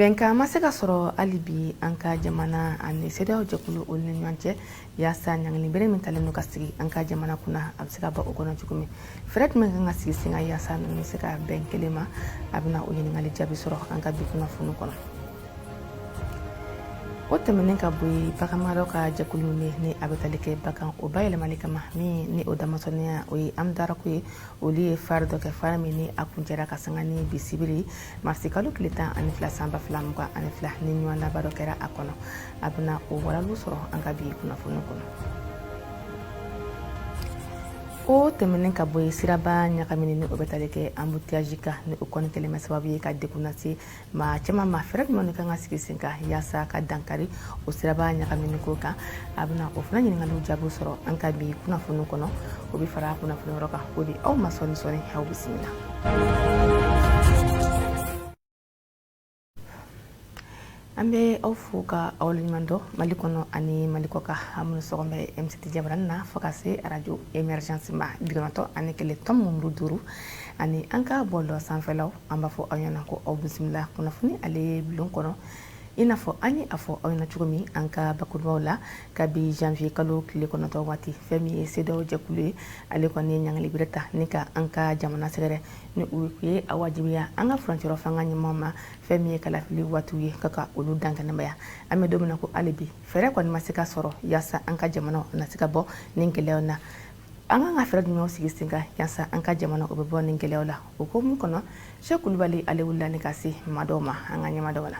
Bɛnkan ma se ka sɔrɔ hali bi an ka jamana ani CEDEAO jɛkulu olu ni ɲɔgɔn cɛ, yaasa ɲangilibere min talen don ka sigi an ka jamana kunna, a bɛ se ka bɔ o kɔnɔ cogo min. Fɛɛrɛ jumɛn kan ka sigi sen kan yaasa ninnu bɛ se ka bɛn kelen ma? A bɛna o ɲininkali jaabi sɔrɔ an ka bi kunnafoni kɔnɔ. O tɛmɛnen ka bɔ yen, baganmaraw ka jɛkulu min ni a bɛ tali kɛ bagan o bayɛlɛmali kama, min ni o damasɔnnenya o ye AMDARC ye, olu ye fari dɔ kɛ, fari min ni a kuncɛra ka sanga ni bi sibiri marisi kalo tile 12 san 2022, ni ɲɔgɔndanba dɔ kɛra a kɔnɔ. A bɛna o walaliw sɔrɔ an ka bi kunnafoni kɔnɔ. O tɛmɛnen ka bɔ yen, siraba ɲagamini ni o bɛ tali kɛ embouteillage kan, ni o kɔni kɛlen bɛ sababu ye ka degun lase maa caman ma, fɛɛrɛ jumɛn de kan ka sigi sen kan yaasa ka dankari o siraba ɲagamini ko kan? A bɛna o fana ɲininkaliw jaabi sɔrɔ an ka bi kunnafoni kɔnɔ. O bɛ fara kunnafoni yɔrɔ kan k'o di aw ma sɔɔni sɔɔni. Aw bisimila. An bɛ aw fo ka aw waleɲuman dɔn Mali kɔnɔ ani Mali kɔ kan, aw minnu sɔgɔlen bɛ M7 jabarani na fo ka se arajo Emergence ma 91.5 ani an ka bɔlɔlɔ sanfɛlaw. An b'a fɔ aw ɲɛna ko aw bisimila kunnafoni ale bulon kɔnɔ. I n'a fɔ an ye a fɔ aw ɲɛna cogo min an ka bakurubaw la, kabi janvier kalo tile 9 waati, fɛn min ye CEDEAO jɛkulu ye, ale kɔni ye ɲangilibere ta ni ka an ka jamana sɛgɛrɛ, ni u ye a wajibiya an ka furancɛrɔ fanga ɲɛmaaw ma, fɛn min ye kalafili waatiw ye, ka olu dankɛnɛmaya. An bɛ don min na ko hali bi, fɛɛrɛ kɔni ma se ka sɔrɔ yaasa an ka jamana na se ka bɔ nin gɛlɛyaw na. An kan ka fɛɛrɛ jumɛnw sigi sen kan yaasa an ka jamana o bɛ bɔ nin gɛlɛyaw la? O hukumu kɔnɔ, Sɛki Kulubali ale wulila ni ka se maa dɔw ma an ka ɲɛmaa dɔw la.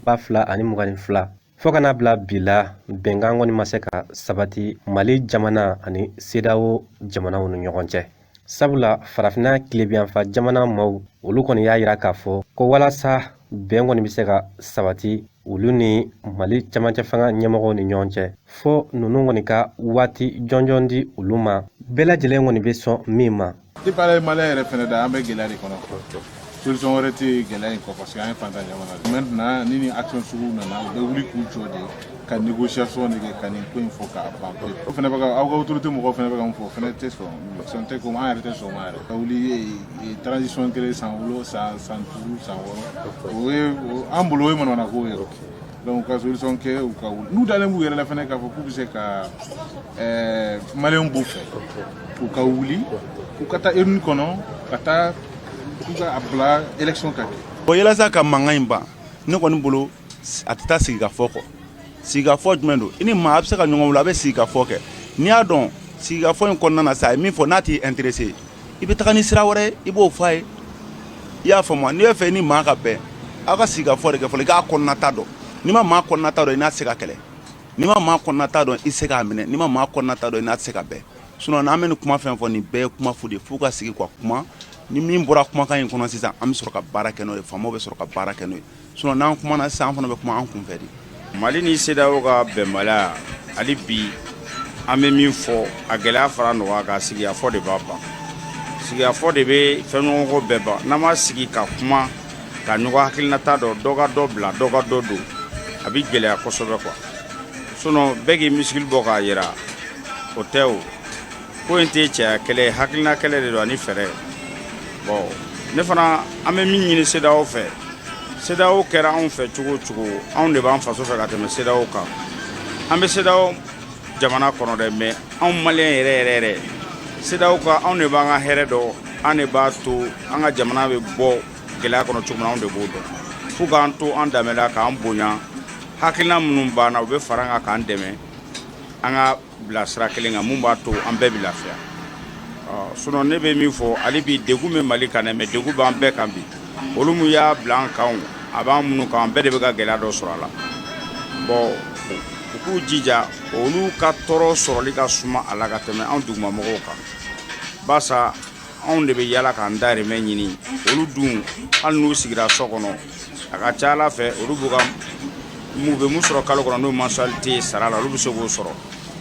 2022 fo ka n'a bila bi la, bɛnkan kɔni ma se ka sabati Mali jamana ani CEDEAO jamanaw ni ɲɔgɔn cɛ, sabula farafinna tilebinyanfan jamana maaw, olu kɔni y'a yira k'a fɔ ko walasa bɛn kɔni bɛ se ka sabati olu ni Mali camancɛ fanga ɲɛmɔgɔw ni ɲɔgɔn cɛ, fo ninnu kɔni ka waati jɔnjɔn di olu ma, bɛɛ lajɛlen kɔni bɛ sɔn min ma. Depuis Ala ye Malien yɛrɛ fɛnɛ da, an bɛ gɛlɛya de kɔnɔ. Solution wɛrɛ tɛ yen gɛlɛya in kɔ, parce que an ye fantan jamana de. Maintenant, ni nin action sugu nana, u bɛ wuli k'u jɔ de ka négociation de kɛ ka nin ko in fɔ k'a ban pewu. O fɛnɛ bɛ ka aw ka autorité mɔgɔw fɛnɛ bɛ ka mun fɔ, o fɛnɛ tɛ sɔn, sɔn tɛ ko an yɛrɛ tɛ sɔn o ma yɛrɛ. Ka wuli transition kelen san wolo san san 5 san 6, o ye an bolo o ye manamana ko ye. Donc ka solution kɛ, u ka wuli n'u dalen b'u yɛrɛ la fɛnɛ k'a fɔ k'u bɛ se ka Maliyɛnw b'u fɛ, u ka wuli u ka taa urne kɔnɔ, ka taa k'u ka a bila élection ka kɛ. Bon, yalasa ka mankan in ban, ne kɔni bolo, a tɛ taa sigikafɔ kɔ. Sigikafɔ jumɛn don? I ni maa a bɛ se ka ɲɔgɔn wele, a bɛ sigikafɔ kɛ. N'i y'a dɔn sigikafɔ in kɔnɔna na sa, a ye min fɔ n'a t'i intéressé, i bɛ taga ni sira wɛrɛ ye, i b'o fɔ a ye. I y'a faamu? N'i b'a fɛ i ni maa ka bɛn, aw ka sigikafɔ de kɛ fɔlɔ, i k'a kɔnɔnata dɔn. N'i ma maa kɔnɔnata dɔn, i n'a tɛ se ka kɛlɛ. N'i ma maa kɔnɔnata dɔn, i tɛ se k'a minɛ. N'i ma maa kɔnɔnata dɔn, i n'a tɛ se ka bɛn. Sinon n'an bɛ nin kuma fɛn fɔ, nin bɛɛ ye kuma fu de ye. F'u ka sigi ka kuma. Ni min bɔra kumakan in kɔnɔ sisan, an bɛ sɔrɔ ka baara kɛ n'o ye, faamaw bɛ sɔrɔ ka baara kɛ n'o ye. Sinon n'an kumana sisan, an fana bɛ kuma an kunfɛ de. Mali ni CEDEAO ka bɛnbaliya, hali bi an bɛ min fɔ, a gɛlɛya fara nɔgɔya kan, sigikafɔ de b'a ban. Sigikafɔ de bɛ fɛn ɲɔgɔnko bɛɛ ban. N'an ma sigi ka kuma ka ɲɔgɔn hakilinata dɔn, dɔ ka dɔ bila, dɔ ka dɔ don, a bɛ gɛlɛya kosɛbɛ quoi. Sinon bɛɛ k'i muscle bɔ k'a yira, o tɛ. O ko in tɛ cɛya kɛlɛ ye, hakilina kɛlɛ de don ani fɛɛrɛ. Bon, ne fana, an bɛ min ɲini CEDEAO fɛ, CEDEAO kɛra anw fɛ cogo o cogo, anw de b'an faso fɛ ka tɛmɛ CEDEAO kan. An bɛ CEDEAO jamana kɔnɔ dɛ, mais anw Maliyɛn yɛrɛ yɛrɛ yɛrɛ, CEDEAO ka anw de b'an ka hɛrɛ dɔn, an de b'a to an ka jamana bɛ bɔ gɛlɛya kɔnɔ cogo min na, anw de b'o dɔn. F'u k'an to an danbe la, k'an bonya. Hakilina minnu b'an na, u bɛ fara an kan k'an dɛmɛ an ka bila sira kelen kan, mun b'a to an bɛɛ bɛ lafiya. Sinon ne bɛ min fɔ hali bi, degun bɛ Mali kan dɛ, mais degun b'an bɛɛ kan bi. Olu mun y'a bila an kan, a b'an minnu kan, an bɛɛ de bɛ ka gɛlɛya dɔ sɔrɔ a la. Bon, u k'u jija, olu ka tɔɔrɔ sɔrɔli ka suma a la ka tɛmɛ anw dugumamɔgɔw kan, barisa anw de bɛ yala k'an dahirimɛ ɲini. Olu dun, hali n'u sigira so kɔnɔ, a ka ca ala fɛ, olu b'u ka mu bɛ mun sɔrɔ kalo kɔnɔ, n'o mensualité sara la, olu bɛ se k'o sɔrɔ.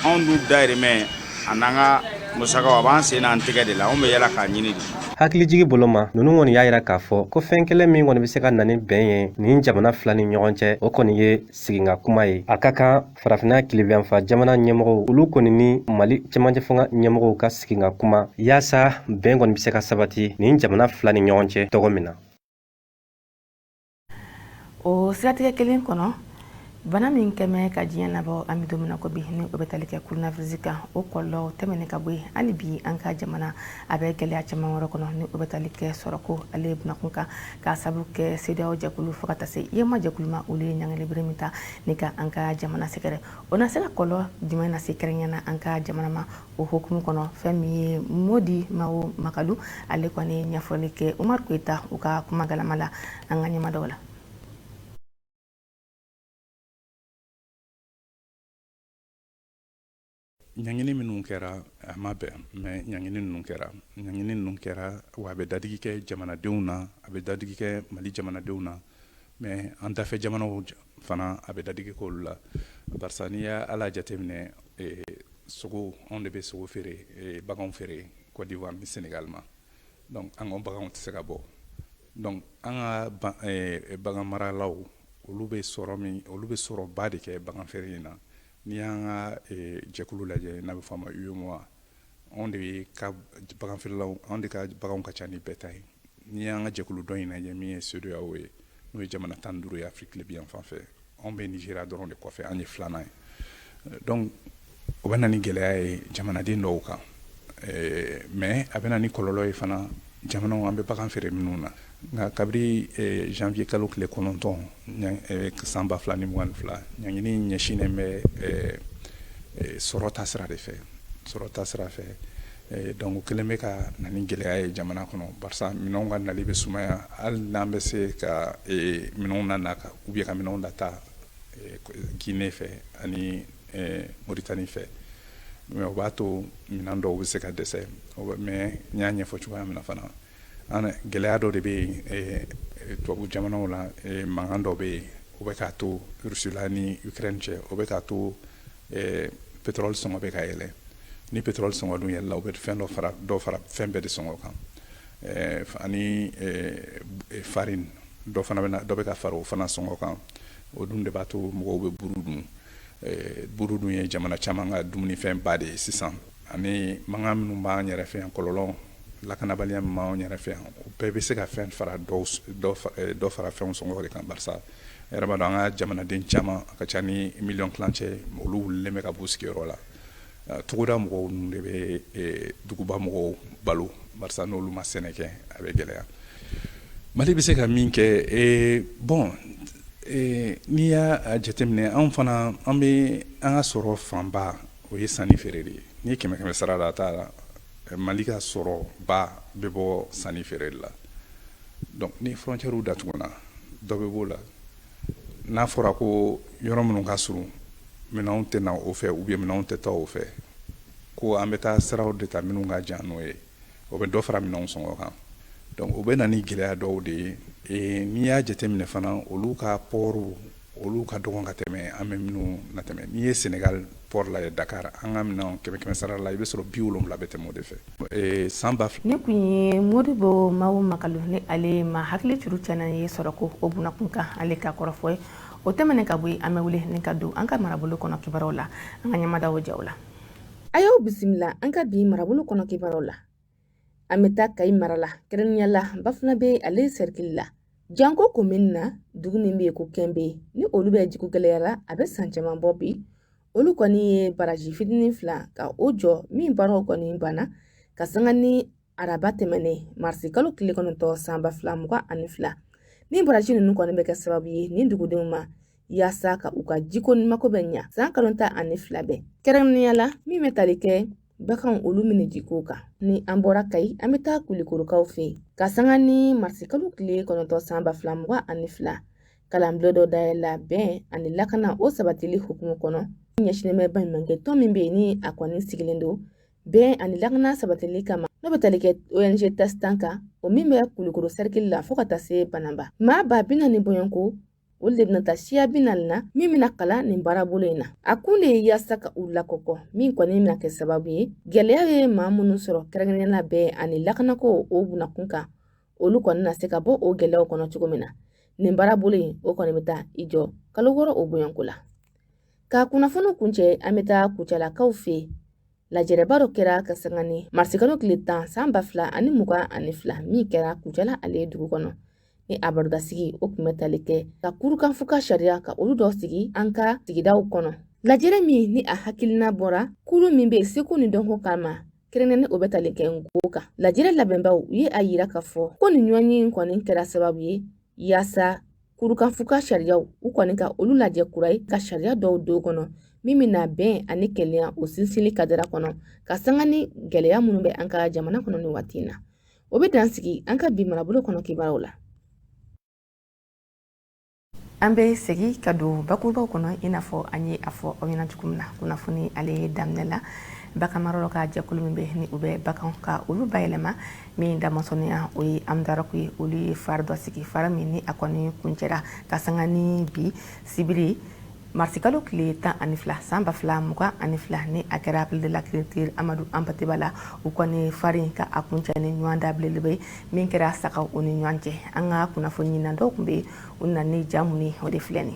Anw dun dahirimɛ a n'an ka musakaw, a b'an sen n'an tɛgɛ de la, anw bɛ yala k'a ɲini de. Hakilijigi bolo ma, ninnu kɔni y'a yira k'a fɔ ko fɛn kelen min kɔni bɛ se ka na ni bɛn ye nin jamana fila ni ɲɔgɔn cɛ, o kɔni ye sigi ka kuma ye. A ka kan farafinna tilebinyanfan jamana ɲɛmɔgɔw, olu kɔni ni Mali cɛmancɛ fanga ɲɛmɔgɔw ka sigi ka kuma, yaasa bɛn kɔni bɛ se ka sabati nin jamana fila ni ɲɔgɔn cɛ tɔgɔ min na. O siratigɛ kelen kɔnɔ, bana min kɛmɛ ka diɲɛ labɔ an bɛ don min na ko bi, ni o bɛ tali kɛ coronavirus kan, o kɔlɔlɔ tɛmɛnen ka bɔ yen, hali bi an ka jamana a bɛ gɛlɛya caman wɛrɛ kɔnɔ, ni o bɛ tali kɛ sɔrɔko ale bunakun kan, k'a sabu kɛ CEDEAO jɛkulu fo ka taa se UEMOA jɛkulu ma, olu ye ɲangili min ta ni ka an ka jamana sɛgɛrɛ. O na se ka kɔlɔlɔ jumɛn lase kɛrɛnkɛrɛnnenya na an ka jamana ma? O hukumu kɔnɔ, fɛn min ye Modi Mao Makalu, ale kɔni ye ɲɛfɔli kɛ Umaru Koyita u ka kuma galama la an ka ɲɛmadaw la. Ɲangini minnu kɛra, a ma bɛn, mais ɲangini ninnu kɛra, ɲangini ninnu kɛra wa a bɛ dadigi kɛ jamanadenw na, a bɛ dadigi kɛ Mali jamanadenw na, mais an dafɛ jamanaw fana, a bɛ dadigi kɛ olu la, barisa n'i y'a ala jateminɛ, sogo, anw de bɛ sogo feere, baganw feere Côte d'Ivoire ni Sénégal ma. Donc an ka baganw tɛ se ka bɔ. Donc an ka bagan maralaw, olu bɛ sɔrɔ min, olu bɛ sɔrɔba de kɛ bagan feere in na. N'i y'an ka jɛkulu lajɛ n'a bɛ fɔ a ma UEMOA, anw de ka bagan feerelaw, anw de ka baganw ka ca ni bɛɛ ta ye. N'i y'an ka jɛkulu dɔ in lajɛ min ye CEDEAO ye, n'o ye jamana 15 ye Afrique tilebin yan fan fɛ, anw bɛ Nigéria dɔrɔn de kɔfɛ, an ye filanan ye. Donc o bɛ na ni gɛlɛya ye jamanaden dɔw kan, mais a bɛ na ni kɔlɔlɔ ye fana jamanaw an bɛ bagan feere minnu na. Nka kabiri janvier kalo tile 9 san 2022, ɲangini ɲɛsinnen bɛ sɔrɔ ta sira de fɛ, sɔrɔ ta sira fɛ. Donc o kelen bɛ ka na ni gɛlɛya ye jamana kɔnɔ, barisa minɛnw ka nali bɛ sumaya, hali n'an bɛ se ka minɛnw na ou bien ka minɛnw lataa Guinée fɛ ani Mauritanie fɛ, mais o b'a to minɛn dɔw bɛ se ka dɛsɛ. Mais n y'a ɲɛfɔ cogoya min na fana, an gɛlɛya dɔ de bɛ yen tubabu jamanaw la, mankan dɔ bɛ yen, o bɛ k'a to Russie la ni Ukraine cɛ, o bɛ k'a to pétrole sɔngɔ bɛ ka yɛlɛ. Ni pétrole sɔngɔ dun yɛlɛla, o bɛ fɛn dɔ fara, dɔ fara fɛn bɛɛ de sɔngɔ kan, ani farine dɔ fana bɛ dɔ bɛ ka fara o fana sɔngɔ kan. O dun de b'a to mɔgɔw bɛ buru dun. Buru dun ye jamana caman ka dumunifɛnba de ye sisan. Ani mankan minnu b'an yɛrɛ fɛ yan, kɔlɔlɔ lakanabaliya min b'an yɛrɛ fɛ yan, o bɛɛ bɛ se ka fɛn fara dɔ fara fɛnw sɔngɔ de kan, barisa yɛrɛ b'a dɔn an ka jamanaden caman, a ka ca ni miliyɔn tilancɛ, olu wulilen bɛ ka b'u sigiyɔrɔ la. Togoda mɔgɔw ninnu de bɛ duguba mɔgɔw balo, barisa n'olu ma sɛnɛ kɛ, a bɛ gɛlɛya. Mali bɛ se ka min kɛ, bon, n'i y'a jateminɛ, anw fana an bɛ an ka sɔrɔ fanba, o ye sanni feere de ye. N'i ye kɛmɛ kɛmɛ sara la t'a la, Mali ka sɔrɔ ba bɛ bɔ sanni feere de la. Donc ni frontière datuguna, dɔ bɛ b'o la. N'a fɔra ko yɔrɔ minnu ka surun, minɛnw tɛ na o fɛ ou bien minɛnw tɛ taa o fɛ, ko an bɛ taa siraw de ta minnu ka jan n'o ye, o bɛ dɔ fara minɛnw sɔngɔ kan. Donc o bɛ na ni gɛlɛya dɔw de ye. N'i y'a jateminɛ fana, olu ka portw, olu ka dɔgɔn ka tɛmɛ an bɛ minnu na tɛmɛ. N'i ye Sénégal port lajɛ Dakar, an ka minɛn kɛmɛ kɛmɛ sara la, i bɛ sɔrɔ 70 bɛ tɛmɛ o de fɛ san ba. Nin kun ye Modibo Mawo Makalu, ni ale ma hakili juru tiɲɛna ye sɔrɔko o bunakun kan, ale ka kɔrɔfɔ ye. O tɛmɛnen ka bɔ yen, an bɛ wuli ni ka don an ka marabolo kɔnɔ kibaruyaw la. An ka ɲɛmadaw jaw la, a y'aw bisimila an ka bi marabolo kɔnɔ kibaruyaw la. An bɛ taa Kayi mara la, kɛrɛnkɛrɛnnenya la Bafunabɛ ale sɛrikili la, Janko komini na, dugu min bɛ yen ko Kɛnbe, ni olu bɛ jiko gɛlɛya la a bɛ san caman bɔ bi. Olu kɔni ye baraji fitinin fila ka o jɔ, min baaraw kɔni banna ka sanga ni araba tɛmɛnen marisi kalo tile 9 san 2022. Ni baraji ninnu kɔni bɛ kɛ sababu ye nin dugudenw ma yaasa ka u ka jiko ni mako bɛ ɲa san kalo 12 bɛɛ, kɛrɛnkɛrɛnnenya la min bɛ tali kɛ baganw olu minni jiko kan. Ni an bɔra Kayi, an bɛ taa Kulikorokaw fɛ yen ka sanga ni marisi kalo tile 9 san 2022, kalanbulon dɔ dayɛlɛla bɛn ani lakana o sabatili hukumu kɔnɔ, ɲɛsinnen bɛ baɲumankɛ tɔn min bɛ yen ni a kɔni sigilen don bɛn ani lakana sabatili kama, n'o bɛ tali kɛ ONG Tastan kan, o min bɛ Kulikoro sɛrikili la fo ka taa se Bananba. Maa 40,000 bɔɲɔgɔnko, olu de bɛna taa siya 40 na min bɛna kalan nin baarabolo in na. A kun de ye yaasa ka u lakɔkɔ, min kɔni bɛna kɛ sababu ye gɛlɛya ye maa minnu sɔrɔ, kɛrɛnkɛrɛnnenya la bɛn ani lakanako o bunakun kan, olu kɔni na se ka bɔ o gɛlɛyaw kɔnɔ cogo min na. Nin baarabolo in, o kɔni bɛ taa i jɔ kalo 6 o bɔɲɔgɔnko la. Ka kunnafoniw kuncɛ, an bɛ taa Kucalakaw fɛ yen. Lajɛrɛba dɔ kɛra ka sanga ni marisikalo tile 10 san 2022, min kɛra Kucala ale dugu kɔnɔ. Ni a barodasigi o tun bɛ tali kɛ ka kurukanfuga sariya ka olu dɔ sigi an ka sigidaw kɔnɔ. Lajɛrɛ min ni a hakilina bɔra kulu min bɛ seko ni dɔnko kama, kɛrɛnkɛrɛnnen o bɛ tali kɛ nko kan. Lajɛrɛ labɛnbaw u ye a yira k'a fɔ ko nin ɲɔgɔnye in kɔni kɛra sababu ye yaasa kurukanfuga sariyaw u kɔni ka olu lajɛ kura ye, ka sariya dɔw don kɔnɔ min bɛna bɛn ani kelenya o sinsinli kadara kɔnɔ, ka sanga ni gɛlɛya minnu bɛ an ka jamana kɔnɔ nin waati in na. O bɛ dan sigi an ka bi marabolo kɔnɔ kibaruw la. An bɛ segin ka don bakurubaw kɔnɔ. I n'a fɔ an ye a fɔ aw ɲɛna cogo min na kunnafoni ale daminɛ la, baganmaralaw ka jɛkulu min bɛ ni u bɛ bagan ka olu bayɛlɛma, min damasɔnniya o ye Amdaraku ye, olu ye foire dɔ sigi, foire min ni a kɔni kuncɛra ka sanga ni bi sibiri marisikalo tile 12 san 2022, ni a kɛra Palais de la Culture Amadou Hampâté Bâ la. U kɔni foire in ka a kuncɛ ni ɲɔgɔn da belebele ye min kɛra sagaw o ni ɲɔgɔn cɛ. An ka kunnafoni ɲinina dɔw tun bɛ yen, u nana ni ja mun ye, o de filɛ nin.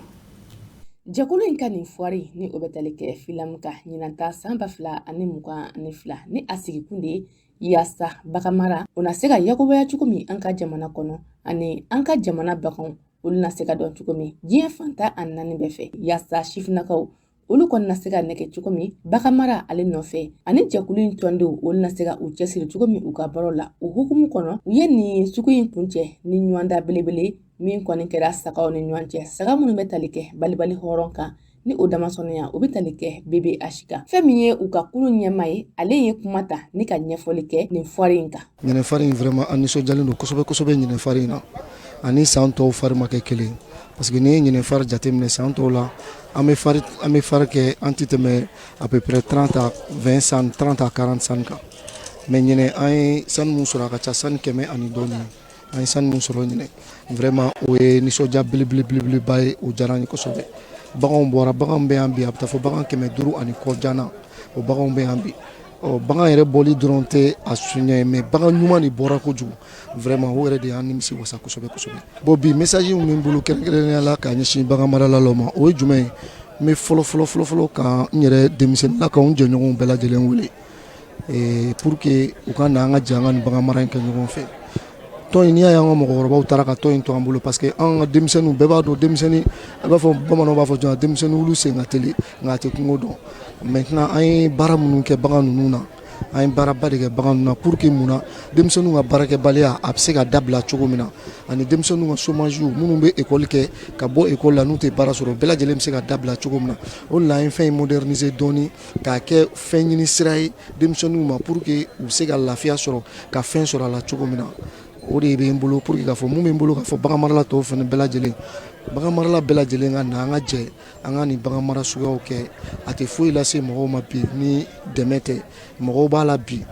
Jɛkulu in ka nin foire ni o bɛ tali kɛ filamu kan ɲinan ta san 2022, ni a sigikun de ye yaasa baganmara o na se ka yakubaya cogo min an ka jamana kɔnɔ, ani an ka jamana baganw olu na se ka dɔn cogo min diɲɛ fan 14 bɛɛ fɛ, yaasa sifinnakaw olu kɔni na se ka nɛgɛ cogo min baganmara ale nɔfɛ, ani jɛkulu in tɔndenw olu na se ka u cɛsiri cogo min u ka baaraw la. O hukumu kɔnɔ, u ye nin sugu in kuncɛ ni ɲɔgɔnda belebele min kɔni kɛra sagaw ni ɲɔgɔn cɛ, saga minnu bɛ tali kɛ balibali hɔrɔn kan, ni o damasɔnniya o bɛ tali kɛ BBH kan. Fɛn min ye u ka kulu ɲɛmaa ye, ale ye kuma ta ni ka ɲɛfɔli kɛ nin foire in kan. Ɲinɛ foire in, vraiment an nisɔndiyalen don kosɛbɛ kosɛbɛ ɲinɛ foire in na. Ani san tɔw foire ma kɛ kelen, parce que n'i ye ɲinɛ foire jateminɛ, san tɔw la an bɛ foire kɛ, an tɛ tɛmɛ à peu près 30 à 20 stand, 30 à 40 stand kan. Mais ɲinɛ, an ye stand mun sɔrɔ, a ka ca stand 100 ani dɔɔnin. An ye stand mun sɔrɔ ɲinɛ, vraiment o ye nisɔndiya belebele belebeleba ye, o diyara an ye kosɛbɛ. Baganw bɔra, baganw bɛ yan bi, a bɛ taa fɔ bagan 500 ani kɔ jana, o baganw bɛ yan bi. Ɔ, bagan yɛrɛ bɔli dɔrɔn tɛ a suɲɛ ye, mais bagan ɲuman de bɔra kojugu. Vraiment o yɛrɛ de y'an nimisi wasa kosɛbɛ kosɛbɛ. Bon, bi message min bɛ n bolo kɛrɛnkɛrɛnnenya la k'a ɲɛsin bagan maralaw ma, o ye jumɛn ye? N bɛ fɔlɔ fɔlɔ fɔlɔ fɔlɔ ka n yɛrɛ denmisɛnnin ka n jɛɲɔgɔnw bɛɛ lajɛlen wele pour que u ka na, an ka jɛ an ka nin bagan mara in kɛ ɲɔgɔn fɛ. Tɔn in, n'i y'a ye an ka mɔgɔkɔrɔbaw taara ka tɔn in to an bolo, parce que an ka denmisɛnninw bɛɛ b'a dɔn, denmisɛnnin a b'a fɔ, bamananw b'a fɔ joona, denmisɛnnin wulu sen ka teli nka a tɛ kungo dɔn. Maintenant, an ye baara minnu kɛ bagan ninnu na, an ye baaraba de kɛ bagan ninnu na pour que mun na, denmisɛnninw ka baarakɛbaliya a bɛ se ka dabila cogo min na, ani denmisɛnninw ka chômage, minnu bɛ école kɛ ka bɔ école la n'u tɛ baara sɔrɔ, bɛɛ lajɛlen bɛ se ka dabila cogo min na. O de la an ye fɛn in moderniser dɔɔni k'a kɛ fɛn ɲini sira ye denmisɛnninw ma, pour que u bɛ se ka lafiya sɔrɔ ka fɛn sɔrɔ a la cogo min na. O de bɛ n bolo pour que k'a fɔ mun bɛ n bolo k'a fɔ bagan marala tɔw fana bɛɛ lajɛlen, bagan marala bɛɛ lajɛlen ka na, an ka jɛ an ka nin bagan mara suguyaw kɛ. A tɛ foyi lase mɔgɔw ma bi ni dɛmɛ tɛ. Mɔgɔw b'a la bi,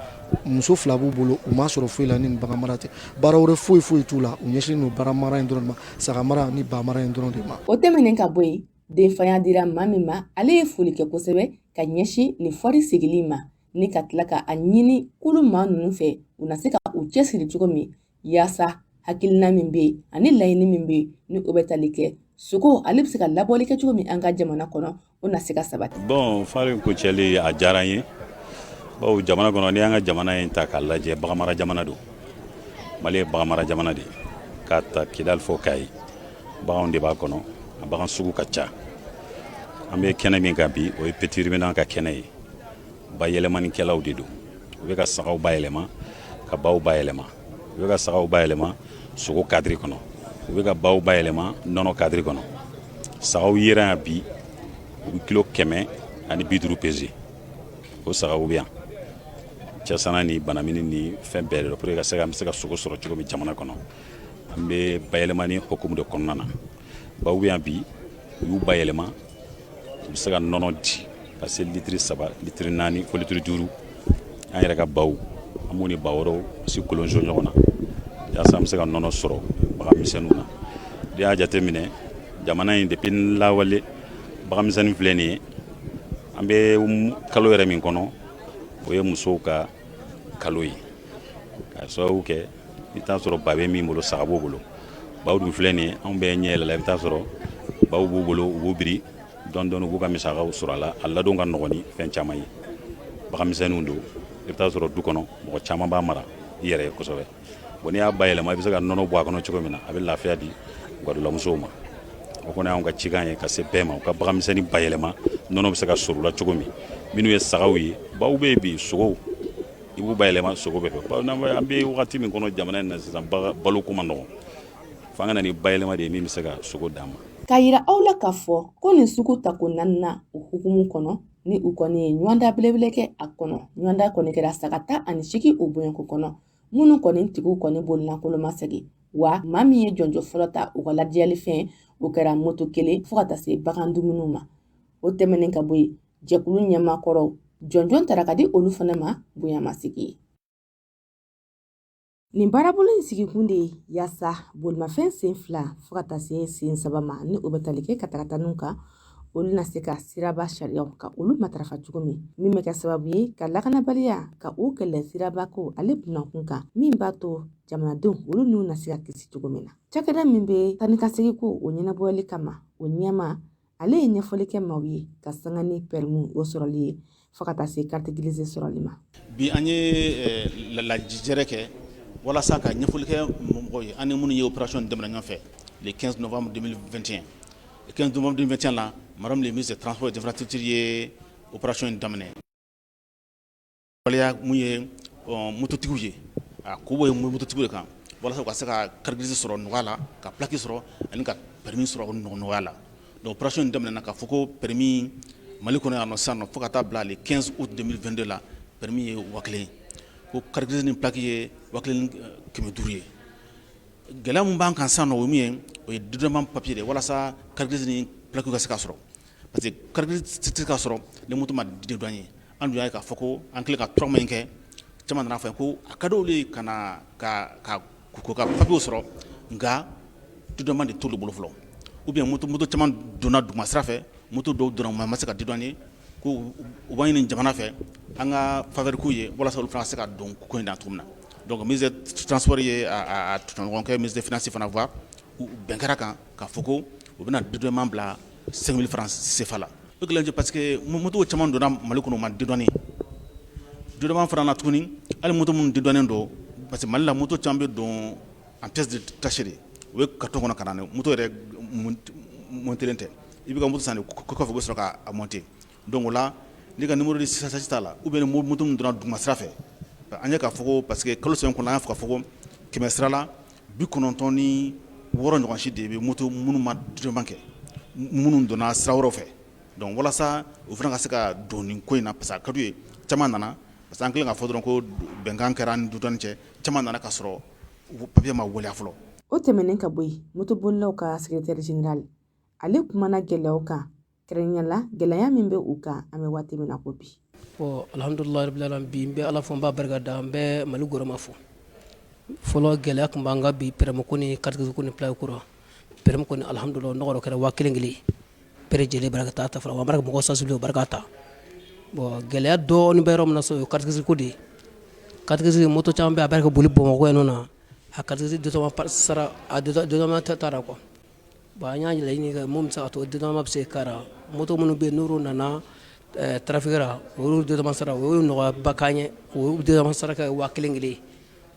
muso fila b'u bolo, u m'a sɔrɔ foyi la ni nin bagan mara tɛ. Baara wɛrɛ foyi foyi t'u la, u ɲɛsinnen don bagan mara in dɔrɔn de ma, saga mara ni ba mara in dɔrɔn de ma. O tɛmɛnen ka bɔ yen, denfaya dira maa min ma, ale ye foli kɛ kosɛbɛ ka ɲɛsin nin foire sigili ma, ni ka tila ka a ɲini kulu maa ninnu fɛ u na se ka u cɛsiri cogo min yaasa hakilina min bɛ yen ani laɲini min bɛ yen, ni o bɛ tali kɛ sogo ale bɛ se ka labɔli kɛ cogo min an ka jamana kɔnɔ, o na se ka sabati. Bon, foire in kuncɛli a diyara n ye, bawo jamana kɔnɔ, n'i y'an ka jamana in ta k'a lajɛ, baganmara jamana don. Mali ye baganmara jamana de ye, k'a ta Kidali fo Kayi, baganw de b'a kɔnɔ, a bagan sugu ka ca. An bɛ kɛnɛ min kan bi, o ye petit ruminant ka kɛnɛ ye. Bayɛlɛmanikɛlaw de don, u bɛ ka sagaw bayɛlɛma ka baw bayɛlɛma. U bɛ ka sagaw bayɛlɛma sogo cadre kɔnɔ, u bɛ ka baw bayɛlɛma nɔnɔ cadre kɔnɔ. Sagaw yera yan bi, u bɛ kilo 150 peser. O sagaw bɛ yan, cɛsana ni banamini ni fɛn bɛɛ de pour que ka se ka an bɛ se ka sogo sɔrɔ cogo min jamana kɔnɔ. An bɛ bayɛlɛmani hukumu de kɔnɔna na. Baw bɛ yan bi, u y'u bayɛlɛma, u bɛ se ka nɔnɔ di ka se litiri 3, litiri 4 fo litiri 5. An yɛrɛ ka baw, an b'u ni ba wɛrɛw si kolonso ɲɔgɔn na yaasa an bɛ se ka nɔnɔ sɔrɔ bagan misɛnninw na. N'i y'a jateminɛ, jamana in, depuis lawale, bagan misɛnnin filɛ nin ye. An bɛ kalo yɛrɛ min kɔnɔ, o ye musow ka kalo ye, k'a sababu kɛ i bɛ taa sɔrɔ ba bɛ min bolo, saga b'o bolo. Baw dun filɛ nin ye, anw bɛɛ ɲɛ yɛlɛla, i bɛ taa sɔrɔ baw b'u bolo, u b'u biri dɔɔni dɔɔni, u b'u ka misakaw sɔrɔ a la. A ladon ka nɔgɔn ni fɛn caman ye. Bagan misɛnninw don, i bɛ taa sɔrɔ du kɔnɔ, mɔgɔ caman b'a mara i yɛrɛ ye kosɛbɛ. Bon, n'i y'a bayɛlɛma, i bɛ se ka nɔnɔ bɔ a kɔnɔ cogo min na, a bɛ lafiya di gadulamusow ma. O kɔni y'anw ka cikan ye ka se bɛɛ ma, u ka baganmisɛnnin bayɛlɛma, nɔnɔ bɛ se ka sɔrɔ u la cogo min. Minnu ye sagaw ye, baw bɛ yen bi, sogow, i b'u bayɛlɛma, sogo bɛ fɛ. An bɛ wagati min kɔnɔ jamana in na sisan, baloko man nɔgɔn, f'an ka na ni bayɛlɛma de ye min bɛ se ka sogo d'an ma. K'a yira aw la k'a fɔ ko nin sugu tako naaninan o hukumu kɔnɔ, ni u kɔni ye ɲɔgɔndan belebele kɛ a kɔnɔ, ɲɔgɔndan kɔni kɛra saga 18 o bɔɲɔgɔnko kɔnɔ, minnu kɔni tigiw kɔni bololankolon ma segin. Wa maa min ye jɔnjɔn fɔlɔ ta, u ka ladiyalifɛn o kɛra moto kelen fo ka taa se bagan dumuniw ma. O tɛmɛnen ka bɔ yen, jɛkulu ɲɛmaakɔrɔw jɔnjɔn tara ka di olu fana ma bonyamasigi ye. Nin baarabolo in sigikun de ye yaasa bolimafɛn sen fila fo ka taa se sen saba ma, ni o bɛ tali kɛ katakataniw kan, olu na se ka siraba sariyaw ka olu matarafa cogo min, min bɛ kɛ sababu ye ka lakanabaliya ka o kɛlɛ sirabako ale bunakun kan, min b'a to jamanadenw olu n'u na se ka kisi cogo min na. Cakɛda min bɛ taa ni ka segin ko o ɲɛnabɔli kama, o ɲɛmaa ale ye ɲɛfɔli kɛ maaw ye ka sanga ni pɛrɛmu o sɔrɔli ye fo ka taa se carte grise sɔrɔli ma. Bi an ye lajɛrɛ kɛ walasa ka ɲɛfɔli kɛ mɔgɔw ye, an ni minnu ye opération daminɛ ɲɔgɔn fɛ le 15 novembre 2021. Le 15 novembre 2021 la, madame le ministre des Transports et des Infrastructures ye opération in daminɛ. Waleya mun ye mototigiw ye, a ko bɛ mototigiw de kan walasa u ka se ka carte grise sɔrɔ nɔgɔya la, ka plaque sɔrɔ ani ka permis sɔrɔ nɔgɔya la. Donc opération in daminɛna k'a fɔ ko permis Mali kɔnɔ yan nɔ sisan nɔ, fo ka taa bila le 15 août 2022 la, permis ye 1000 ye, ko carte grise ni plaque ye 1500 ye. Gɛlɛya min b'an kan sisan nɔ, o ye min ye, o ye dédouanement papier de ye walasa carte grise ni plaque ka se ka sɔrɔ, parce que carte grise tɛ se ka sɔrɔ ni moto ma dédouaner. An dun y'a ye k'a fɔ ko an kɛlen ka 3 mois in kɛ, caman nana fɔ ko a ka d'olu ye ka na ka ka k'u ka papier sɔrɔ, nka dédouanement de t'olu bolo fɔlɔ, ou bien moto caman donna duguma sira fɛ, moto dɔw donna ma se ka dédouaner, ko u b'a ɲini jamana fɛ an ka faveur k'u ye walasa olu fana ka se ka don ko in na cogo min na. Donc ministre des Transports ye a tɔɲɔgɔnkɛ ministre des Finances fana voir, u bɛn kɛra kan k'a fɔ ko u bɛna dédouanement bila 5000 francs CFA la. O gɛlɛya parce que moto caman donna Mali kɔnɔ, u ma dédouaner. Dédouanement fana na tuguni, hali moto minnu dédouaner don, parce que Mali la moto caman bɛ don en pièces détachées de, u bɛ carton kɔnɔ ka na, moto yɛrɛ montélen tɛ, i bɛ ka moto san de kɔfɛ u bɛ sɔrɔ k'a monter. Donc o la n'i ka numéro de châssis t'a la, ou bien moto min donna duguma sira fɛ, an ye k'a fɔ ko parce que kalo 3 in kɔnɔ, an y'a fɔ k'a fɔ ko 100 sira la 96 ɲɔgɔn si de bɛ moto minnu ma dédouanement kɛ, minnu donna sira wɛrɛw fɛ. Donc walasa u fana ka se ka don nin ko in na, parce que a ka d'u ye, caman nana, parce que an kɛlen k'a fɔ dɔrɔn ko bɛnkan kɛra an ni douane cɛ, caman nana ka sɔrɔ papier ma waleya fɔlɔ. O tɛmɛnen ka bɔ yen, motobolilaw ka secrétaire général ale kumana gɛlɛyaw kan, kɛrɛnkɛrɛnnenya la gɛlɛya min bɛ u kan an bɛ waati min na ko bi. Bon, alhamdulilayi rabbil alamin, bi n bɛ Ala fo, n b'a barika da, n bɛ Mali gouvernement fo. Fɔlɔ gɛlɛya tun b'an kan bi permis ko ni carte grise ko ni plaque ko la. Permis kɔni, alhamdulilayi, nɔgɔ kɛra 1000 kelen bɛɛ lajɛlen baraka ta ta fɔlɔ wa baraka mɔgɔ sensibiliser barika ta. Bon, gɛlɛya dɔɔnin bɛ yɔrɔ min na sisan, o ye carte grise ko de ye. Carte grise, moto caman bɛ a bɛ ka boli Bamakɔ yan nɔ na, a carte grise dédouanement sara, a dédouanement t'a la quoi. Bon, an y'a laɲini kɛ mun bɛ se ka to dédouanement bɛ se ka k'a moto minnu bɛ yen n'olu nana trafic la, olu dédouanement sara, o ye nɔgɔyaba k'an ye k'o dédouanement sara kɛ 1000 kelen.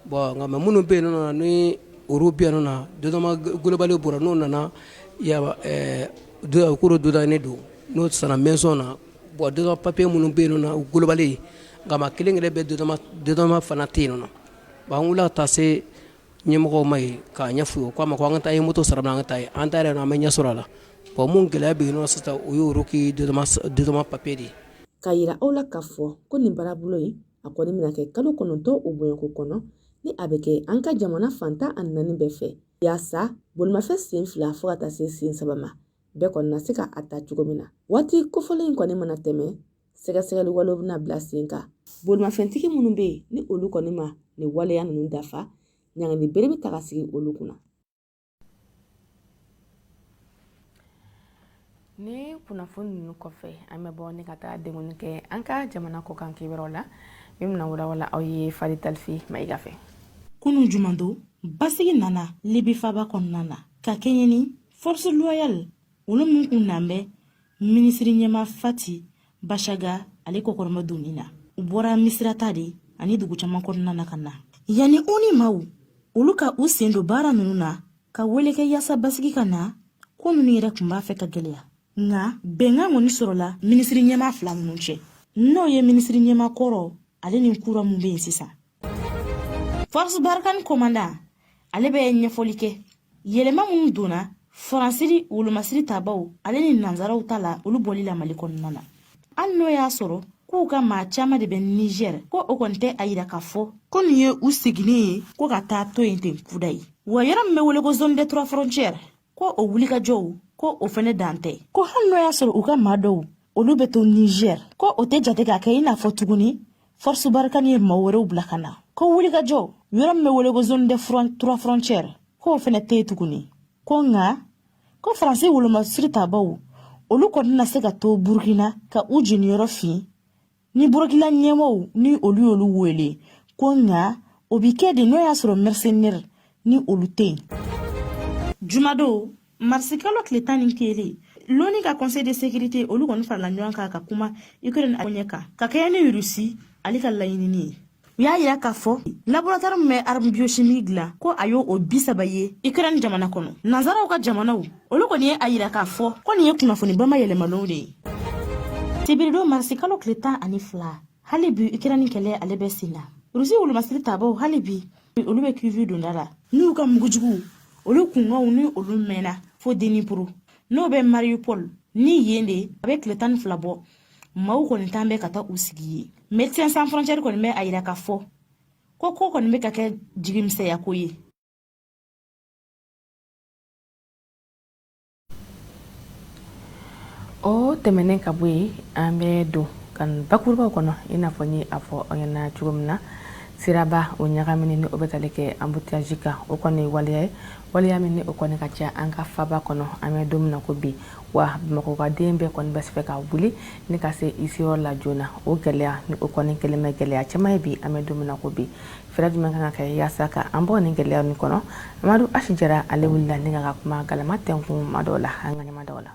Bon, nka mais minnu bɛ yen nɔ, ni olu bɛ yen nɔ, dédouanement global bɔra, n'o nana k'olu dédouaner don, n'o sanna maison na, bon, dédouanement papier minnu bɛ yen nɔ global, nka ma kelen kelen bɛ dédouanement fana tɛ yen nɔ. Bon, an wulila ka taa se ɲɛmɔgɔw ma yen k'a ɲɛf'u ye, u k'a ma ko an ka taa ye moto sara, an ka taa ye, an ta yɛrɛ an bɛ ɲɛ sɔrɔ a la. Bon, mun gɛlɛya bɛ yen nɔ sisan, o ye olu k'i dédouanement papier de ye. K'a yira aw la k'a fɔ ko nin baarabolo in a kɔni bɛna kɛ kalo 9 o bonyɔnko kɔnɔ, ni a bɛ kɛ an ka jamana fan 14 bɛɛ fɛ, yaasa bolimafɛn sen fila fo ka taa se sen saba ma, bɛɛ kɔni na se ka a ta cogo min na. Waati kofɔlen in kɔni mana tɛmɛ, sɛgɛsɛgɛli walew bɛna bila sen kan. Bolimafɛntigi minnu bɛ yen ni olu kɔni ma nin waleya ninnu dafa, ɲangili bere bɛ ta ka sigi olu kunna. Ni kunnafoni ninnu kɔfɛ, an bɛ bɔ ni ka taa denkundi kɛ an ka jamana kɔkan kibaruyaw la, min bɛna walawala aw ye Fadi Talifi Mayiga fɛ. Kunun jumadon, basigi nana Libi faba kɔnɔna na ka kɛɲɛ ni force loyale olu min kun nan bɛ minisiri ɲɛma Fati Bashaga ale kɔkɔrɔma donni na. U bɔra Misirata de ani dugu caman kɔnɔna na ka na yanni u ni maaw Olu ka u sen don baara ninnu na ka wele kɛ yaasa basigi ka na, ko ninnu yɛrɛ tun b'a fɛ ka gɛlɛya. Nka bɛnkan kɔni sɔrɔla minisiri ɲɛmaa fila ninnu cɛ, n'o ye minisiri ɲɛmaa kɔrɔ ale ni kura min bɛ yen sisan. Force Barkhane commandant ale bɛ ɲɛfɔli kɛ yɛlɛma minnu donna Faransi wolomasiri tabaw ale ni nansaraw ta la, olu bɔli la Mali kɔnɔna na. Hali n'o y'a sɔrɔ k'u ka maa caman de bɛ Niger, ko o kɔni tɛ a yira k'a fɔ ko nin ye u seginnen ye ko ka taa to yen ten kuda ye. Wa yɔrɔ min bɛ wele ko zone des trois frontières, ko o wulikajɔw ko o fɛnɛ dan tɛ, ko hali n'o y'a sɔrɔ u ka maa dɔw olu bɛ to Niger, ko o tɛ jate k'a kɛ i n'a fɔ tuguni Force Barkhane ye maa wɛrɛw bila ka na, ko wulikajɔ yɔrɔ min bɛ wele ko zone des trois frontières, k'o fɛnɛ tɛ yen tuguni. Ko nka ko Faransi wolomasiri tabaw olu kɔni na se ka to Burukina ka u jeniyɔrɔ fin ni Burukina ɲɛmaaw ni olu y'olu wele, ko nka o bi kɛ de n'o y'a sɔrɔ mercenaire ni olu tɛ yen. Jumadon marisikalo tile 11, l'ONU ka conseil de sécurité olu kɔni farala ɲɔgɔn kan ka kuma Ukraine ɲɛ kan ka kɛɲɛ ni Rusi ale ka laɲinini ye. U y'a yira k'a fɔ laboratoire min bɛ arme biochimique dilan, ko a y'o o 30 ye Ukraine jamana kɔnɔ. Nansaraw ka jamanaw olu kɔni ye a yira k'a fɔ ko nin ye kunnafoni bama yɛlɛmalenw de ye. Sibiridon marisikalo tile 12, hali bi Ukraine kɛlɛ ale bɛ sen na. Rusi wolomasiri tabaw hali bi olu bɛ Kyiv donda la n'u ka mugujuguw, olu kunkanw ni olu mɛnna fo Dnipro, n'o bɛ Mariupol ni yen de a bɛ tile 12 bɔ, maaw kɔni t'an bɛ ka taa u sigi ye. Médecins sans frontières kɔni bɛ a yira k'a fɔ ko ko kɔni bɛ ka kɛ jigimisɛnya ko ye. O tɛmɛnen ka bɔ yen, an bɛ don ka bakurubaw kɔnɔ. I n'a fɔ n ye a fɔ aw ɲɛna cogo min na, siraba o ɲagamini ni o bɛ tali kɛ embouteillage kan, o kɔni ye waleya ye, waleya min ni o kɔni ka ca an ka faba kɔnɔ an bɛ don min na ko bi. Wa Bamakɔ ka den bɛɛ kɔni bɛ fɛ ka wuli ni ka se i seyɔrɔ la joona. O gɛlɛya ni o kɔni kɛlen bɛ gɛlɛya caman ye bi an bɛ don min na ko bi. Fɛɛrɛ jumɛn kan ka kɛ yaasa ka an bɔ nin gɛlɛya nin kɔnɔ? Amadu Asi Jara ale wulila ni ka kuma galama tɛnkun ma dɔw la an ka ɲɛma dɔw la.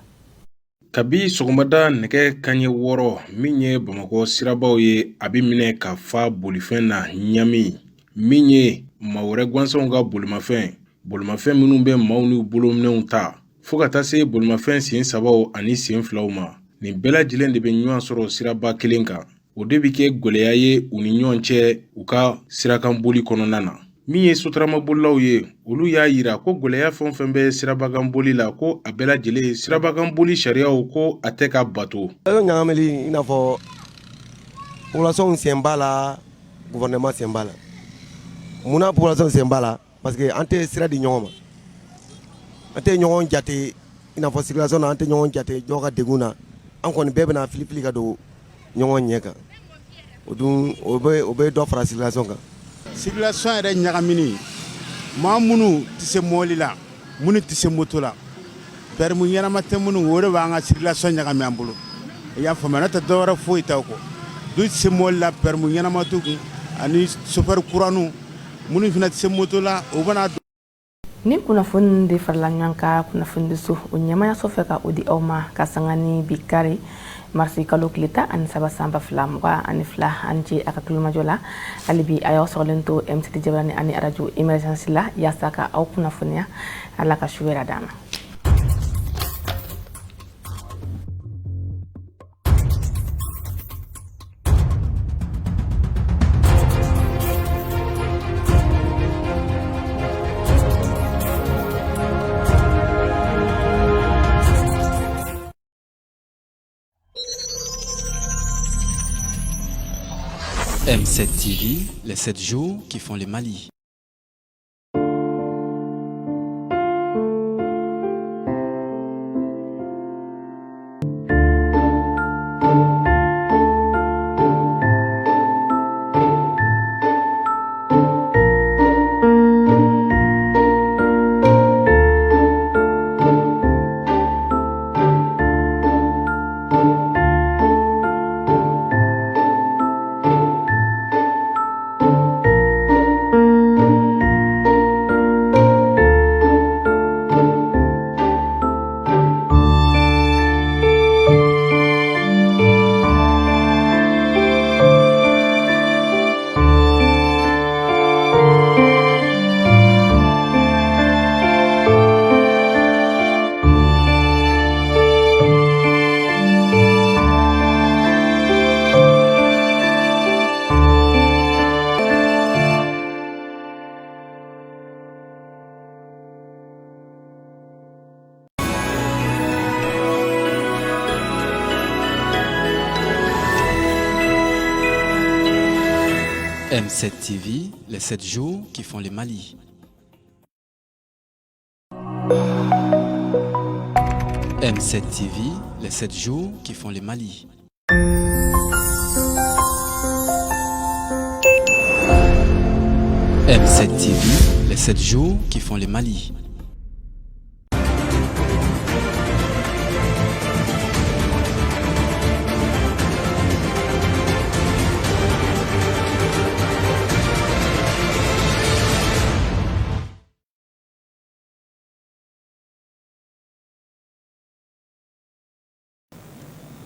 Kabi sɔgɔmada nɛgɛ kanɲɛ 6, min ye Bamakɔ sirabaw ye, a bɛ minɛ ka fa bolifɛn na ɲami, min ye maa wɛrɛ gansanw ka bolimafɛn, bolimafɛn minnu bɛ maaw n'u bolominɛnw ta, fo ka taa se bolimafɛn sen sabaw ani sen filaw ma. Nin bɛɛ lajɛlen de bɛ ɲɔgɔn sɔrɔ siraba kelen kan. O de bɛ kɛ gɛlɛya ye u ni ɲɔgɔn cɛ u ka sirakanboli kɔnɔna na. Min ye sotaramabolilaw ye, olu y'a yira ko gɛlɛya fɛn o fɛn bɛ sirabakanboli la, ko a bɛɛ lajɛlen sirabakanboli sariyaw ko a tɛ ka bato. Ɲagamili, i n'a fɔ population sen b'a la, gouvernement sen b'a la. Munna population sen b'a la? Parce que an tɛ sira di ɲɔgɔn ma, an tɛ ɲɔgɔn jate. I n'a fɔ circulation na, an tɛ ɲɔgɔn jate dɔw ka degun na. An kɔni bɛɛ bɛna filifili ka don ɲɔgɔn ɲɛ kan. O dun, o bɛ dɔ fara circulation kan. Circulation yɛrɛ ɲagamini, maa minnu tɛ se mɔbili la, minnu tɛ se moto la, permis ɲɛnama tɛ minnu, o de b'an ka circulation ɲagami an bolo. I y'a faamuya? N'o tɛ, dɔwɛrɛ foyi t'aw kɔ. Du tɛ se mɔbili la, permis ɲɛnama t'u kun, ani chauffeur kuraninw minnu fana tɛ se moto la, o bɛna Ni kunnafoni de farala ɲɔgɔn kan kunnafonidiso o ɲɛmayaso fɛ ka o di aw ma ka sanga ni bi kari marisi kalo tile 13 san 2022. An ce a ka tulomajɔ la. Hali bi a y'aw sɔgɔlen to M7 jabarani ani arajo Emergence la yaasa ka aw kunnafoniya. Ala ka su wɛrɛ d'an ma. M7 TV, les 7 jours qui font le Mali. M7 TV, les 7 jours qui font le Mali. M7 TV, les 7 jours qui font le Mali. M7 TV, les 7 jours qui font le Mali.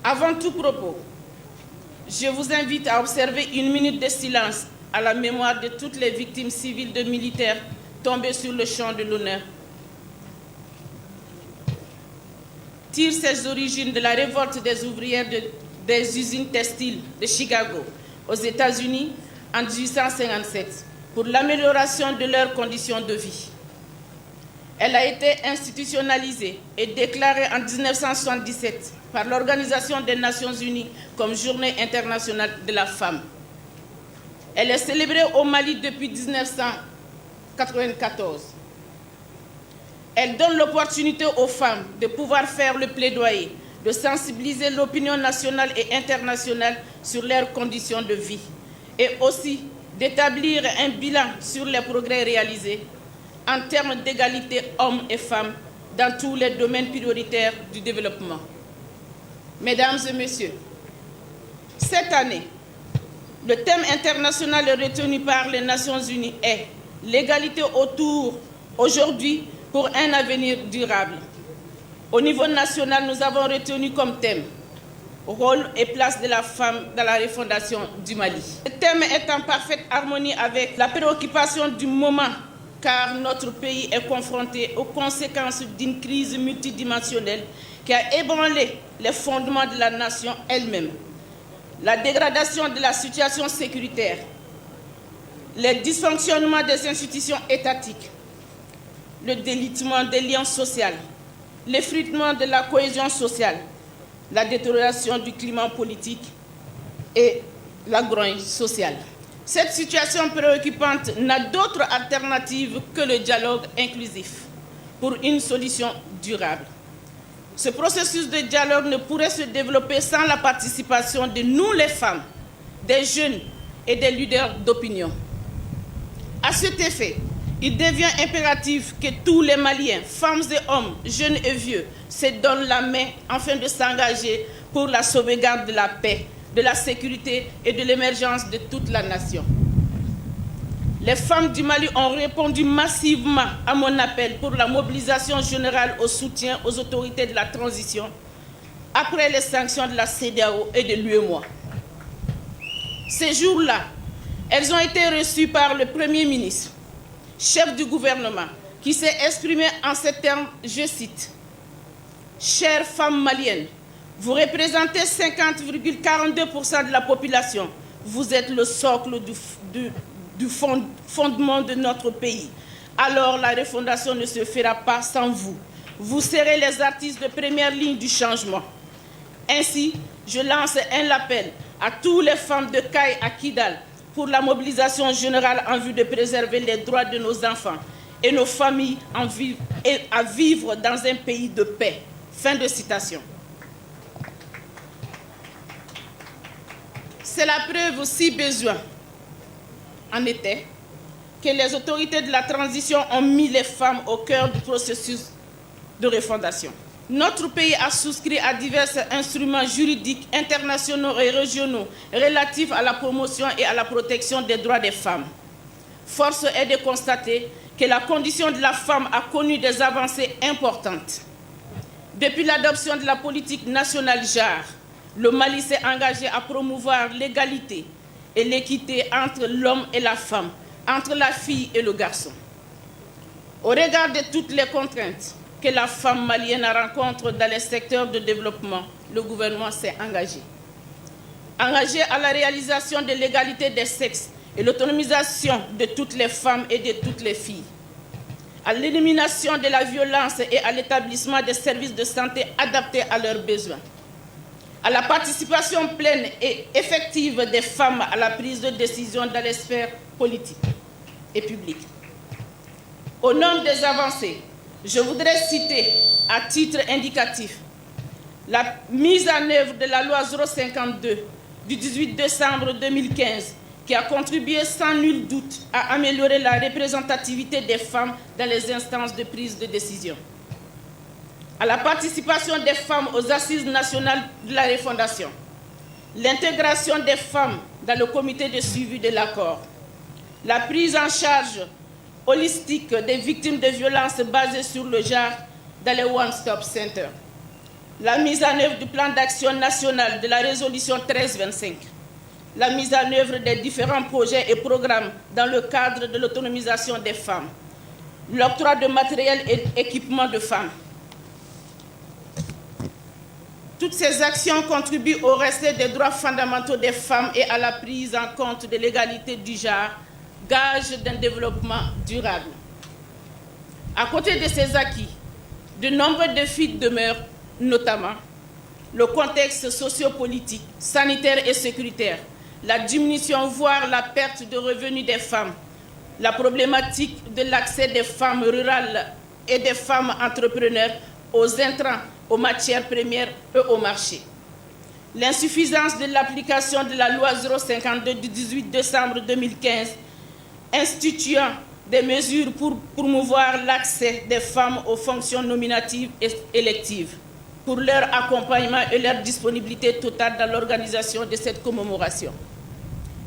Avant tout propos, je vous invite à observer une minute de silence à la mémoire de toutes les victimes civiles de militaires tombés sur le champ de l'honneur. Tire ses origines de la révolte des ouvrières des usines textiles de Chicago aux États-Unis en 1857 pour l'amélioration de leurs conditions de vie. Elle a été institutionnalisée et déclarée en 1977 par l'Organisation des Nations Unies comme Journée internationale de la femme. Elle est célébrée au Mali depuis 1994. Elle donne l'opportunité aux femmes de pouvoir faire le plaidoyer, de sensibiliser l'opinion nationale et internationale sur leurs conditions de vie et aussi d'établir un bilan sur les progrès réalisés en termes d'égalité hommes et femmes dans tous les domaines prioritaires du développement. Mesdames et messieurs, cette année, le thème international retenu par les Nations Unies est l'égalité autour aujourd'hui pour un avenir durable. Au niveau national, nous avons retenu comme thème rôle et place de la femme dans la refondation du Mali. Ce thème est en parfaite harmonie avec la préoccupation du moment, car notre pays est confronté aux conséquences d'une crise multidimensionnelle qui a ébranlé les fondements de la nation elle-même. La dégradation de la situation sécuritaire, les dysfonctionnements des institutions étatiques, le délitement des liens sociaux, l'effritement de la cohésion sociale, la détérioration du climat politique et la grogne sociale. Cette situation préoccupante n'a d'autre alternative que le dialogue inclusif pour une solution durable. Ce processus de dialogue ne pourrait se développer sans la participation de nous les femmes, des jeunes et des leaders d'opinion. À cet effet, il devient impératif que tous les Maliens, femmes et hommes, jeunes et vieux, se donnent la main afin de s'engager pour la sauvegarde de la paix, de la sécurité et de l'émergence de toute la nation. Les femmes du Mali ont répondu massivement à mon appel pour la mobilisation générale au soutien aux autorités de la transition après les sanctions de la CEDEAO et de l'UEMOA. Ces jours-là, elles ont été reçues par le Premier ministre, chef du gouvernement, qui s'est exprimé en ces termes, je cite, « Chères femmes maliennes, vous représentez 50,42% de la population. Vous êtes le socle du fondement de notre pays. Alors la refondation ne se fera pas sans vous. Vous serez les artistes de première ligne du changement. Ainsi, je lance un appel à toutes les femmes de Kayes à Kidal pour la mobilisation générale en vue de préserver les droits de nos enfants et nos familles à vivre dans un pays de paix. » Fin de citation. C'est la preuve, si besoin en était, que les autorités de la transition ont mis les femmes au cœur du processus de refondation. Notre pays a souscrit à divers instruments juridiques internationaux et régionaux relatifs à la promotion et à la protection des droits des femmes. Force est de constater que la condition de la femme a connu des avancées importantes. Depuis l'adoption de la politique nationale genre, le Mali s'est engagé à promouvoir l'égalité et l'équité entre l'homme et la femme, entre la fille et le garçon. Au regard de toutes les contraintes que la femme malienne rencontre dans les secteurs de développement, le gouvernement s'est engagé. Engagé à la réalisation de l'égalité des sexes et l'autonomisation de toutes les femmes et de toutes les filles, à l'élimination de la violence et à l'établissement des services de santé adaptés à leurs besoins. À la participation pleine et effective des femmes à la prise de décision dans les sphères politiques et publiques. Au nom des avancées, je voudrais citer à titre indicatif la mise en œuvre de la loi 052 du 18 décembre 2015 qui a contribué sans nul doute à améliorer la représentativité des femmes dans les instances de prise de décision. À la participation des femmes aux assises nationales de la refondation, l'intégration des femmes dans le comité de suivi de l'accord, la prise en charge holistique des victimes de violences basées sur le genre dans les One Stop Center, la mise en œuvre du plan d'action national de la résolution 1325, la mise en œuvre des différents projets et programmes dans le cadre de l'autonomisation des femmes, l'octroi de matériel et équipement de femmes. Toutes ces actions contribuent au respect des droits fondamentaux des femmes et à la prise en compte de l'égalité du genre, gage d'un développement durable. À côté de ces acquis, de nombreux défis demeurent, notamment le contexte sociopolitique, sanitaire et sécuritaire, la diminution, voire la perte de revenus des femmes, la problématique de l'accès des femmes rurales et des femmes entrepreneurs aux intrants, aux matières premières et au marché. L'insuffisance de l'application de la loi 052 du 18 décembre 2015 instituant des mesures pour promouvoir l'accès des femmes aux fonctions nominatives et électives, pour leur accompagnement et leur disponibilité totale dans l'organisation de cette commémoration.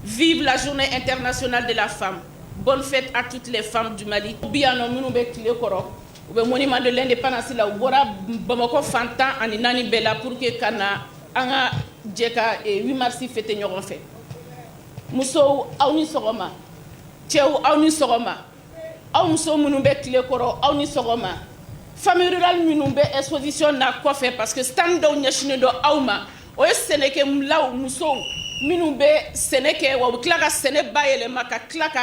Vive la Journée internationale de la femme. Bonne fête à toutes les femmes du Mali. Bi yan nɔ, minnu bɛ tile kɔrɔ, u bɛ monument de l'indépendance la, u bɔra Bamakɔ fan 14 bɛɛ la pour que ka na an ka jɛ ka 8 mars fêter ɲɔgɔn fɛ. Musow, aw ni sɔgɔma. Cɛw, aw ni sɔgɔma. Aw muso minnu bɛ tile kɔrɔ, aw ni sɔgɔma. Famille rurale minnu bɛ exposition na kɔfɛ, parce que stand dɔw ɲɛsinnen don aw ma, o ye sɛnɛkɛlaw musow minnu bɛ sɛnɛ kɛ, wa u bɛ tila ka sɛnɛ bayɛlɛma, ka tila ka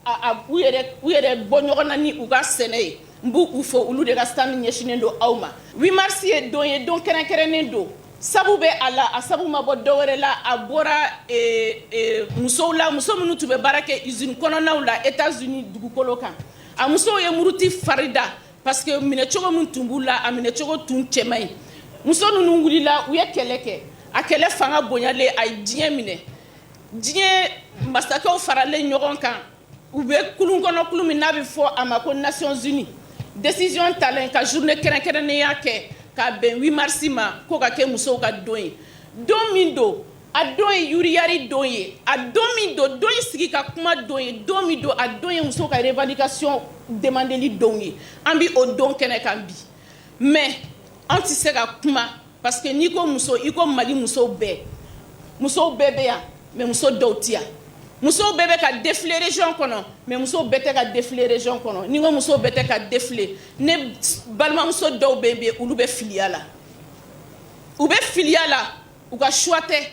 a u yɛrɛ bɔ ɲɔgɔn na ni u ka sɛnɛ ye. N b'u u fo, olu de ka stand ɲɛsinnen don aw ma. 8 mars ye don ye, don kɛrɛnkɛrɛnnen don. Sabu bɛ a la, a sabu ma bɔ dɔwɛrɛ la, a bɔra musow la, muso minnu tun bɛ baara kɛ usine kɔnɔnaw la États-Unis dugukolo kan. A musow ye muruti fari da parce que minɛcogo min tun b'u la, a minɛcogo tun cɛ man ɲi. Muso ninnu wulila, u ye kɛlɛ kɛ. A kɛlɛ fanga bonyalen, a ye diɲɛ minɛ. Diɲɛ masakɛw faralen ɲɔgɔn kan, u bɛ kulun kɔnɔ, kulu min n'a bɛ fɔ a ma ko Nations Unies, décision talen ka journée kɛrɛnkɛrɛnnenya kɛ ka bɛn 8 mars ma, ko ka kɛ musow ka don ye. Don min don, a don ye yuriyari don ye. A don min don, don ye sigi ka kuma don ye. Don min don, a don ye musow ka revendication demandeli don ye. An bi o don kɛnɛ kan bi, mais an tɛ se ka kuma parce que n'i ko muso, i ko Mali musow bɛɛ. Musow bɛɛ bɛ yan, mais muso dɔw ti yan. Musow bɛɛ bɛ ka défiler région kɔnɔ, mais musow bɛɛ tɛ ka défiler région kɔnɔ. Ni n ko musow bɛɛ tɛ ka défiler, ne balimamuso dɔw bɛ yen, olu bɛ filiya la. U bɛ filiya la, u ka choix tɛ.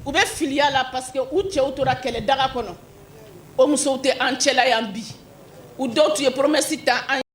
U bɛ filiya la parce que u cɛw tora kɛlɛ daga kɔnɔ. O musow tɛ an cɛla yan bi. U dɔw tun ye promesse ta an